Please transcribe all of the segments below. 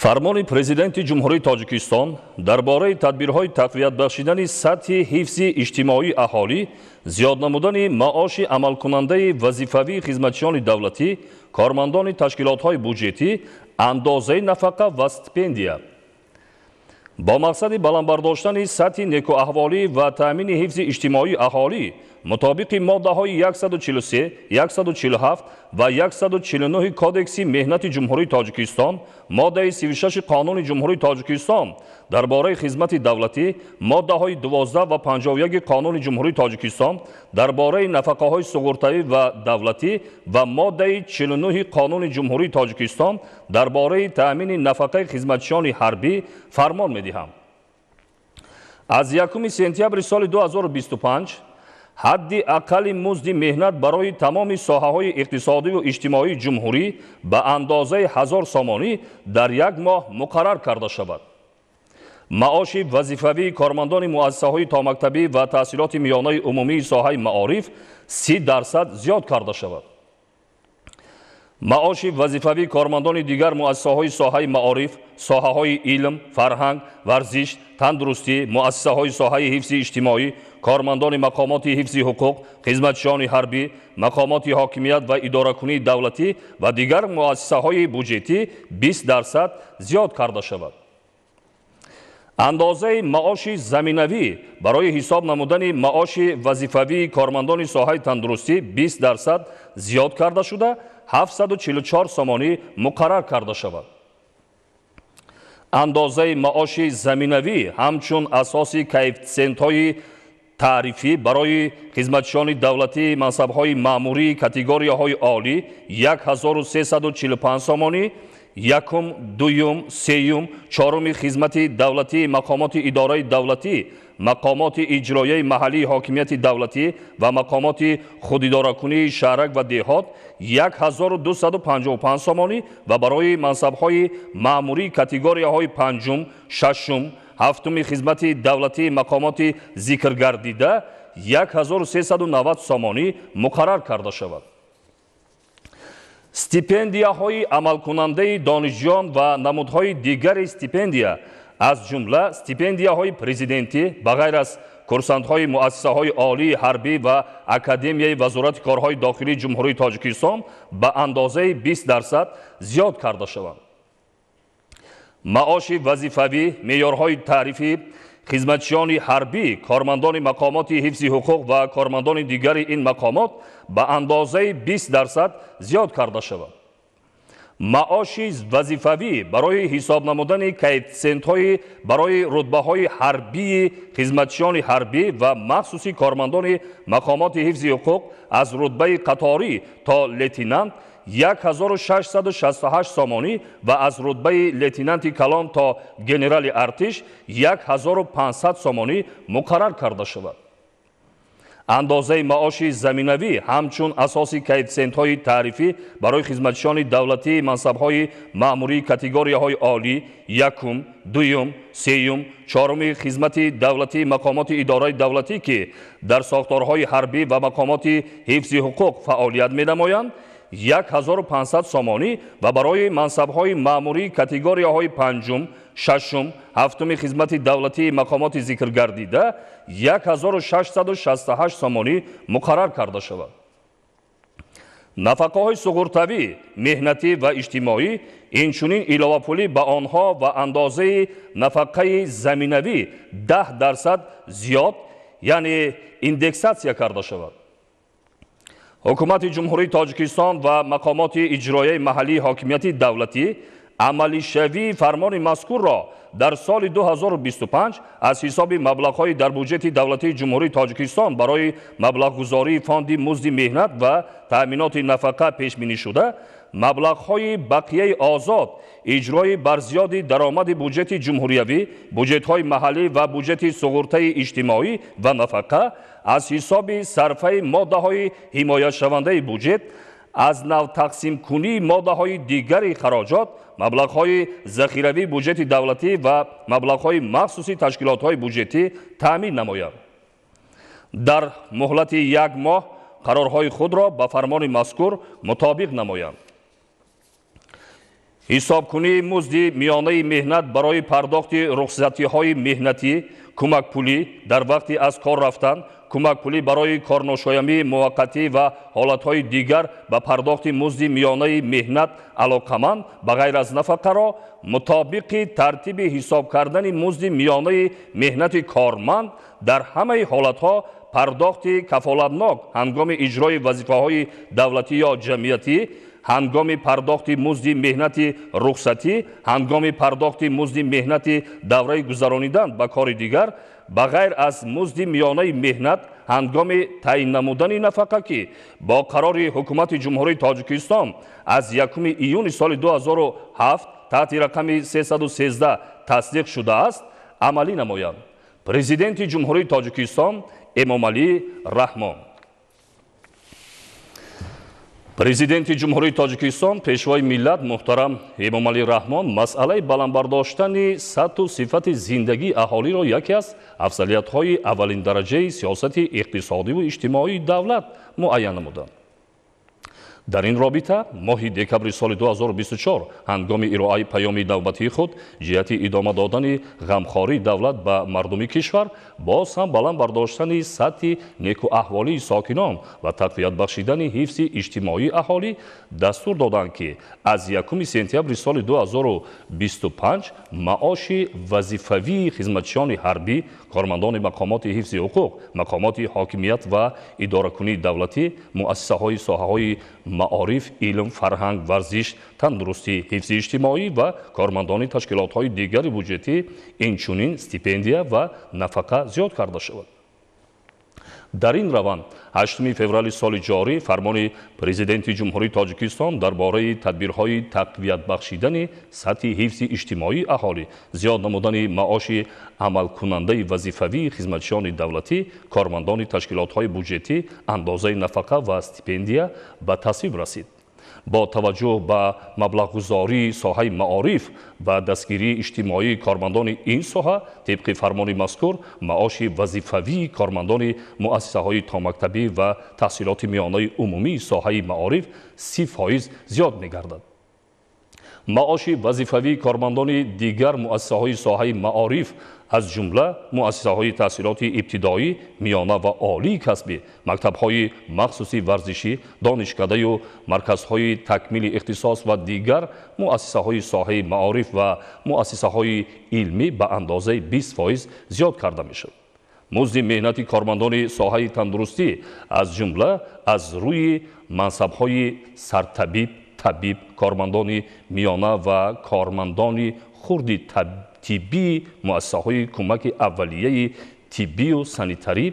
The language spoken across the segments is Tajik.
Фармони Президенти Ҷумҳурии Тоҷикистон дар бораи тадбирҳои тақвият бахшидани сатҳи ҳифзи иҷтимоии аҳолӣ, зиёд намудани маоши амалкунандаи вазифавии хизматчиёни давлатӣ, кормандони ташкилотҳои буҷетӣ, андозаи нафақа ва стипендия. Бо мақсади баланд бардоштани сатҳи некӯаҳволӣ ва таъмини ҳифзи иҷтимоии аҳолӣ мутобиқи моддаҳои 143, 147 ва 149 Кодекси меҳнати Ҷумҳурии Тоҷикистон, моддаи 36 Қонуни Ҷумҳурии Тоҷикистон дар бораи хизмати давлатӣ, моддаҳои 12 ва 51 Қонуни Ҷумҳурии Тоҷикистон дар бораи нафақаҳои суғуртавӣ ва давлатӣ ва моддаи 49 Қонуни Ҷумҳурии Тоҷикистон дар бораи таъмини нафақаи хизматчиёни ҳарбӣ фармон медиҳам. Аз 1 сентябри соли 2025 ҳадди аққали музди меҳнат барои тамоми соҳаҳои иқтисодиву иҷтимоии ҷумҳурӣ ба андозаи 1000 сомонӣ дар як моҳ муқаррар карда шавад. Маоши вазифавии кормандони муассисаҳои томактабӣ ва таҳсилоти миёнаи умумии соҳаи маориф 30% зиёд карда шавад. Маоши вазифавии кормандони дигар муассисаҳои соҳаи маориф, соҳаҳои илм, фарҳанг, варзиш, тандурустӣ, муассисаҳои соҳаи ҳифзи иҷтимоӣ, кормандони мақомоти ҳифзи ҳуқуқ, хизматчиёни ҳарбӣ, мақомоти ҳокимият ва идоракунии давлатӣ ва дигар муассисаҳои буҷетӣ 20% зиёд карда шавад. Андозаи маоши заминавӣ барои ҳисоб намудани маоши вазифавии кормандони соҳаи тандурустӣ 20% зиёд карда шуда, 744 сомонӣ муқаррар карда шавад. Андозаи маоши заминавӣ ҳамчун асоси коэффитсиентҳои таърифӣ барои хизматчиёни давлатии мансабҳои маъмурии категорияҳои олӣ 1345 сомонӣ, якум, дуюм, сеюм, чоруми хизмати давлатии мақомоти идораи давлатӣ, мақомоти иҷроияи маҳаллии ҳокимияти давлатӣ ва мақомоти худидоракунии шаҳрак ва деҳот 1255 сомонӣ ва барои мансабҳои маъмурии категорияҳои панҷум, шашум, ҳафтуми хизмати давлатии мақомоти зикргардида 1390 сомонӣ муқаррар карда шавад. Стипендияҳои амалкунандаи донишҷӯён ва намудҳои дигари стипендия, аз ҷумла стипендияҳои президентӣ, ба ғайр аз курсантҳои муассисаҳои олии ҳарбӣ ва Академияи Вазорати корҳои дохилии Ҷумҳурии Тоҷикистон ба андозаи 20% зиёд карда шаванд. Маоши вазифавӣ, меъёрҳои таърифӣ, хизматчиёни ҳарбӣ, кормандони мақомоти ҳифзи ҳуқуқ ва кормандони дигари ин мақомот ба андозаи 20% зиёд карда шавад. Маоши вазифавӣ барои ҳисоб намудани коэффитсиентҳои барои рутбаҳои ҳарбии хизматчиёни ҳарбӣ ва махсуси кормандони мақомоти ҳифзи ҳуқуқ аз рутбаи қаторӣ то лейтенант 1668 сомонӣ ва аз рутбаи лейтенанти калон то генерали артиш 1500 сомонӣ муқаррар карда шавад. Андозаи маоши заминавӣ ҳамчун асоси коэффитсиентҳои таърифӣ барои хизматчиёни давлатии мансабҳои маъмурии категорияҳои олӣ якум, дуюм, сеюм, чоруми хизмати давлатии мақомоти идораи давлатӣ, ки дар сохторҳои ҳарбӣ ва мақомоти ҳифзи ҳуқуқ фаъолият менамоянд, 1500 сомонӣ ва барои мансабҳои маъмурии категорияҳои панҷум, шашум, ҳафтуми хизмати давлатии мақомоти зикргардида 1668 сомонӣ муқаррар карда шавад. Нафақаҳои суғуртавӣ, меҳнатӣ ва иҷтимоӣ, инчунин иловапулӣ ба онҳо ва андозаи нафақаи заминавӣ 10% зиёд, яъне индексатсия карда шавад. Ҳукумати Ҷумҳурии Тоҷикистон ва мақомоти иҷроияи маҳаллии ҳокимияти давлатӣ амалишавии фармони мазкурро дар соли 2025 аз ҳисоби маблағҳои дар буҷети давлатии Ҷумҳурии Тоҷикистон барои маблағгузории фонди музди меҳнат ва таъминоти нафақа пешбинӣ шуда, маблағҳои бақияи озод, иҷрои барзиёди даромади буҷети ҷумҳуриявӣ, буҷетҳои маҳаллӣ ва буҷети суғуртаи иҷтимоӣ ва нафақа аз ҳисоби сарфаи моддаҳои ҳимояшавандаи буҷет, аз навтақсимкунии моддаҳои дигари хароҷот, маблағҳои захиравии буҷети давлатӣ ва маблағҳои махсуси ташкилотҳои буҷетӣ таъмин намояд. Дар муҳлати як моҳ қарорҳои худро ба фармони мазкур мутобиқ намоянд. Ҳисобкунии музди миёнаи меҳнат барои пардохти рухсатиҳои меҳнатӣ, кӯмакпулӣ дар вақти аз кор рафтан, кӯмакпулӣ барои корношоямии муваққатӣ ва ҳолатҳои дигар ба пардохти музди миёнаи меҳнат алоқаманд ба ғайр аз нафақаро мутобиқи тартиби ҳисоб кардани музди миёнаи меҳнати корманд дар ҳамаи ҳолатҳо пардохти кафолатнок ҳангоми иҷрои вазифаҳои давлатӣ ё ҷамъиятӣ, ҳангоми пардохти музди меҳнати рухсатӣ, ҳангоми пардохти музди меҳнати давраи гузаронидан ба кори дигар, ба ғайр аз музди миёнаи меҳнат ҳангоми таъин намудани нафақа, ки бо қарори Ҳукумати Ҷумҳурии Тоҷикистон аз 1 июни соли 2007 таҳти рақами 313 тасдиқ шудааст, амалӣ намоянд. Президенти Ҷумҳурии Тоҷикистон Эмомалӣ Раҳмон. Президенти Ҷумҳурии Тоҷикистон, Пешвои миллат муҳтарам Эмомалӣ Раҳмон масъалаи баландбардоштани сатҳу сифати зиндагии аҳолиро яке аз афзалиятҳои аввалиндараҷаи сиёсати иқтисодиву иҷтимоии давлат муайян намуданд. Дар ин робита моҳи декабри соли 2024 ҳангоми ироаи паёми навбатии худ ҷиҳати идома додани ғамхории давлат ба мардуми кишвар, боз ҳам баланд бардоштани сатҳи некуаҳволии сокинон ва тақвият бахшидани ҳифзи иҷтимоии аҳолӣ дастур доданд, ки аз 1 сентябри соли 2025 маоши вазифавии хизматчиёни ҳарбӣ, кормандони мақомоти ҳифзи ҳуқуқ, мақомоти ҳокимият ва идоракунии давлатӣ, муассисаҳои соҳаҳои маориф, илм, фарҳанг, варзиш, тандурустӣ, ҳифзи иҷтимоӣ ва кормандони ташкилотҳои дигари буҷетӣ инчунин стипендия ва нафақа зиёд карда шавад. Дар ин раванд 8 феврали соли ҷорӣ фармони Президенти Ҷумҳурии Тоҷикистон дар бораи тадбирҳои тақвият бахшидани сатҳи ҳифзи иҷтимоии аҳолӣ, зиёд намудани маоши амалкунандаи вазифавии хизматчиёни давлатӣ, кормандони ташкилотҳои буҷетӣ, андозаи нафақа ва стипендия ба тасвиб расид. Бо таваҷҷӯҳ ба маблағгузории соҳаи маориф ва дастгирии иҷтимоии кормандони ин соҳа, тибқи фармони мазкур маоши вазифавии кормандони муассисаҳои томактабӣ ва таҳсилоти миёнаи умумии соҳаи маориф 30% зиёд мегардад. Маоши вазифавии кормандони дигар муассисаҳои соҳаи маориф, аз ҷумла муассисаҳои таҳсилоти ибтидоӣ, миёна ва олии касбӣ, мактабҳои махсуси варзишӣ, донишкадаю марказҳои такмили ихтисос ва дигар муассисаҳои соҳаи маориф ва муассисаҳои илмӣ ба андозаи 20% зиёд карда мешавад. Музди меҳнати кормандони соҳаи тандурустӣ, аз ҷумла аз рӯи мансабҳои сартабиб, табиб, кормандони миёна ва кормандони хурди тиббии муассисаҳои кӯмаки аввалияи тиббию санитарӣ,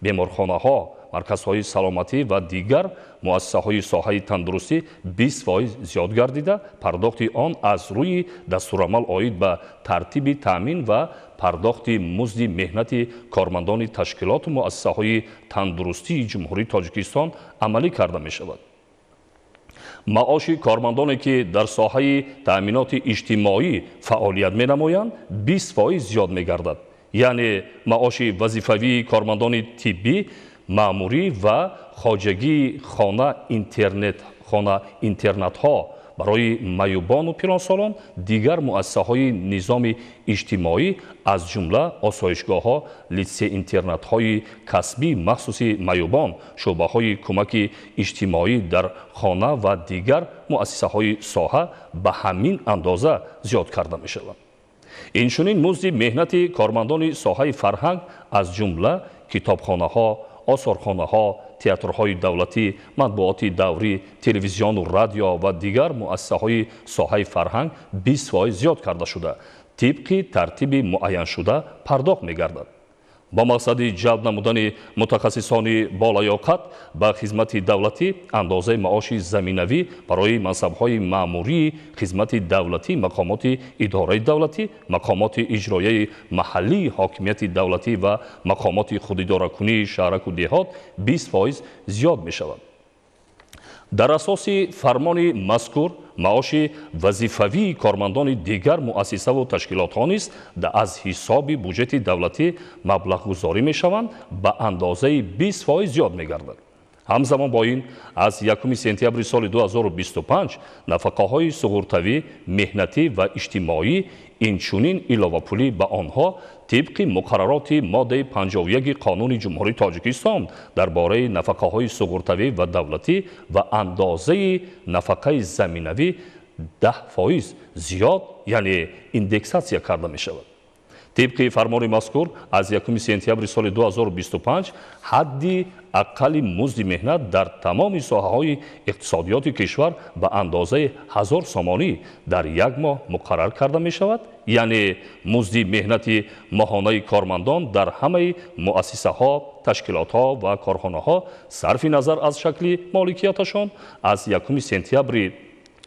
беморхонаҳо, марказҳои саломатӣ ва дигар муассисаҳои соҳаи тандурустӣ 20% зиёд гардида, пардохти он аз рӯи дастурамал оид ба тартиби таъмин ва пардохти музди меҳнати кормандони ташкилоту муассисаҳои тандурустии Ҷумҳурии Тоҷикистон амалӣ карда мешавад. Маоши кормандоне, ки дар соҳаи таъминоти иҷтимоӣ фаъолият менамоянд, 20% зиёд мегардад. Яъне маоши вазифавии кормандони тиббӣ, маъмурӣ ва хоҷагии хона интернатҳо барои маъюбону пиронсолон, дигар муассисаҳои низоми иҷтимоӣ, аз ҷумла осоишгоҳҳо, литсей-интернатҳои касбии махсуси маъюбон, шӯъбаҳои кӯмаки иҷтимоӣ дар хона ва дигар муассисаҳои соҳа ба ҳамин андоза зиёд карда мешаванд. Инчунин музди меҳнати кормандони соҳаи фарҳанг, аз ҷумла китобхонаҳо, осорхонаҳо, театрҳои давлатӣ, матбуоти даврӣ, телевизиону радио ва дигар муассисаҳои соҳаи фарҳанг 20% зиёд карда шуда, тибқи тартиби муайяншуда пардохт мегардад. Бо мақсади ҷалб намудани мутахассисони болаёқат ба хизмати давлатӣ, андозаи маоши заминавӣ барои мансабҳои маъмурии хизмати давлатӣ, мақомоти идораи давлатӣ, мақомоти иҷроияи маҳаллии ҳокимияти давлатӣ ва мақомоти худидоракунии шаҳраку деҳот 20% зиёд мешавад. Дар асоси фармони мазкур маоши вазифавии кормандони дигар муассисаву ташкилотҳо низ аз ҳисоби буҷети давлатӣ маблағгузорӣ мешаванд, ба андозаи 20% зиёд мегардад. Ҳамзамон бо ин, аз 1 сентябри соли 2025 нафақаҳои суғуртавӣ, меҳнатӣ ва иҷтимоӣ, инчунин иловапулӣ ба онҳо тибқи муқаррароти моддаи 51 Қонуни Ҷумҳурии Тоҷикистон дар бораи нафақаҳои суғуртавӣ ва давлатӣ ва андозаи нафақаи заминавӣ 10% зиёд, яъне индексатсия карда мешавад. Тибқи фармони мазкур, аз 1 сентябри соли 2025 ҳадди аққали музди меҳнат дар тамоми соҳаҳои иқтисодиёти кишвар ба андозаи 1000 сомонӣ дар як моҳ муқаррар карда мешавад, яъне музди меҳнати моҳонаи кормандон дар ҳамаи муассисаҳо, ташкилотҳо ва корхонаҳо сарфи назар аз шакли моликияташон аз 1 сентябри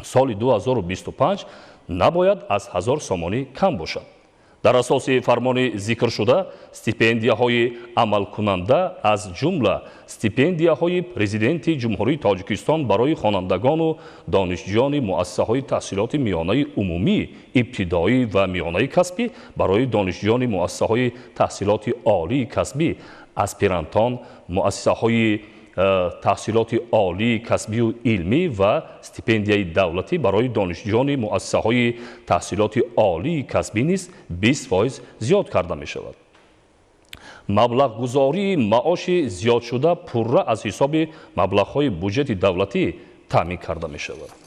соли 2025 набояд аз 1000 сомонӣ кам бошад. Дар асоси фармони зикршуда, стипендияҳои амалкунанда, аз ҷумла стипендияҳои Президенти Ҷумҳурии Тоҷикистон барои хонандагону донишҷӯёни муассисаҳои таҳсилоти миёнаи умумӣ, ибтидоӣ ва миёнаи касбӣ, барои донишҷӯёни муассисаҳои таҳсилоти олии касбӣ, аспирантон, муассисаҳои таҳсилоти олии касбию илмӣ ва стипендияи давлатӣ барои донишҷӯёни муассисаҳои таҳсилоти олии касбӣ низ 20% зиёд карда мешавад. Маблағгузории маоши зиёдшуда пурра аз ҳисоби маблағҳои буҷети давлатӣ таъмин карда мешавад.